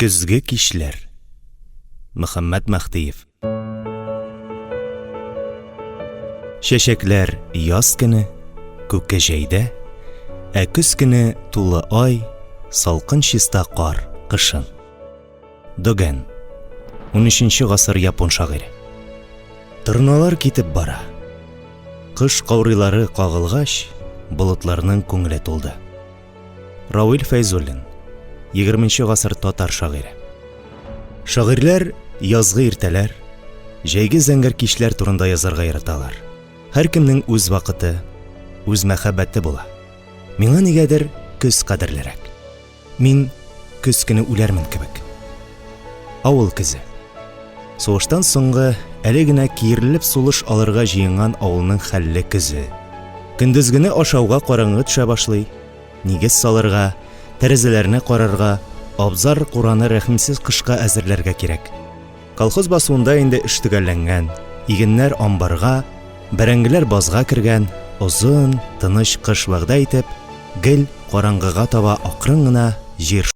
Көзге кичләр. Мөхәммәт Мәһдиев. Чәчәкләр яз көне, күке җәйдә, ә көз көне тулы ай, салкын чиста кар кышын. Догэн. 13 гасыр япон шагыйре. Торналар китеп бара. Кыш каурыйлары кагылгач, болытларның күңеле тулды. Равил Фәйзуллин, 20 гасыр татар шагыйре. Шагыйрьләр язгы иртәләр, җәйге зәңгәр кичләр турында язарга яраталар. Һәркемнең үз вакыты, үз мәхәббәте була. Миңа нигәдер көз кадерлерәк. Мин көз көне үләрмен кебек. Авыл көзе. Сугыштан соңгы әле генә киерелеп сулыш алырга җыенган авылның хәлле көзе. Көндезгене ашауга караңгы төшә башлый. Нигез салырга, тәрәзәләрне карарга, абзар-кураны рәхимсез кышка әзерләргә кирәк. Колхоз басуында инде эш төгәлләнгән, игеннәр амбарга, бәрәңгеләр базга кергән, озын, тыныч кыш вәгъдә итеп, гел караңгыга таба акрын гына җир.